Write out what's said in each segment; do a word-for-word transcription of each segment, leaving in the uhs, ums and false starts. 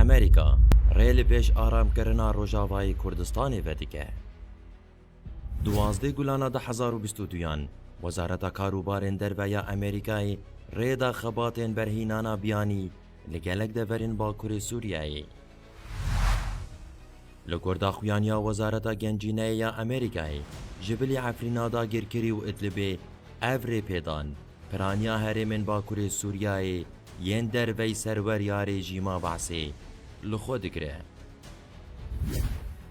Amerîka rê li pêş aramkirina Rojavayê Kurdistanê vedike. Duwazdeh Gulana du hezar û bîst û duyan, Wezareta Kar û Barên Derve ya Amerîkayê rê da xebatên berhînana biyanî li gelek deverên Bakurê Sûriyeyê. Li gor daxuyaniya Wezareta Gencîneyê ya Amerîkayê, ji bilî Efrîna dagirkirî û Idlibê, ev rêpêdan piraniya herêmên Bakurê Sûriyeyê yên derveyî serwerya rejîma Be'sê li xwe digire.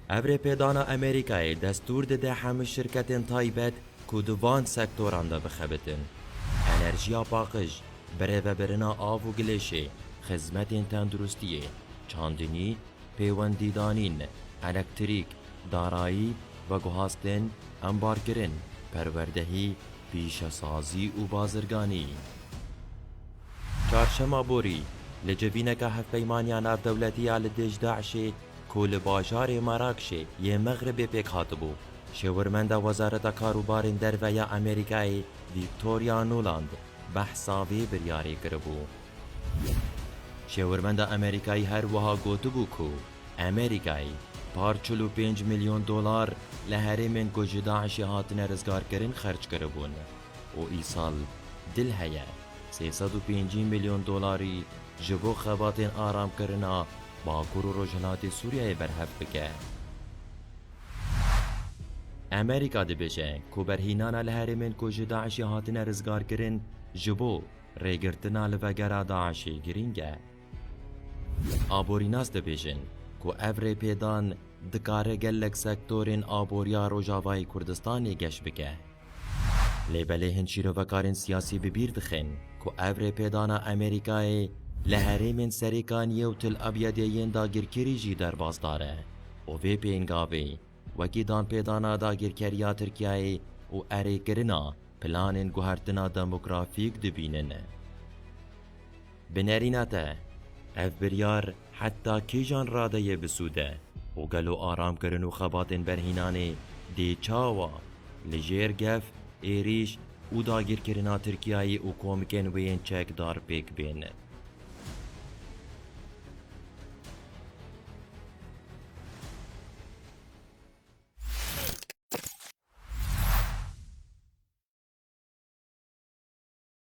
Ev rêpêdana Amerîkayê destûr dide hemû şirketên taybet ku di van sektoran de bixebitin, enerjiya paqij, birêvebirina av û gilêşê, xizmetên tenduristiyê, çandinî, pêwendîdanîn, elektrîk, darayî, veguhastin, embarkirin, perwerdehî, pîşesazî û bazirganî. Çarşema borî, li civîneke hevpeymaniya navdewletî ya li dij DAIŞê ku li bajarê Merakşê yê Mexribê pêk hatibû, şêwirmenda Wezareta Kar û Barên Derve ya Amerîkayê Victoria Nuland behsa vê biryarê kiribû. Şêwirmenda Amerîkayî her wiha gotibû ku Amerîkayê par çil û pênc milyon dolar li herêmên ku ji DAIŞê hatine rizgarkirin xerc kiribûn û îsal dil heye sê sed û pêncî milyon dolarî ji bo xebatên aramkirina Bakur û Rojhilatê Sûriyeyê berhev bike. Amerîka dibêje ku berhînana li herêmên ku ji DAIŞê hatine rizgarkirin ji bo rêgirtina li vegera DAIŞê girîng e. Aborînas dibêjin ku ev rêpêdan dikare gelek sektorên aboriya Rojavayê Kurdistanê geş bike. Lê belê hin şîrovekarên siyasî bi bîr dixin ku ev rêpêdana Amerîkayê li herêmên Serêkaniyê û Til Abyadê yên dagirkirî jî derbasdar e û vê pêngavê wekî danpêdana dagirkeriya Tirkiyeyê û erêkirina planên guhertina demografîk dibînin. Bi nerîna te, ev biryar heta kîjan radeyê bi sûd e û gelo aramkirin û xebatên berhînanê dê çawa li jêr gef, êrîş û dagirkirina Tirkiyeyê û komikên wê yên çekdar pêk bên?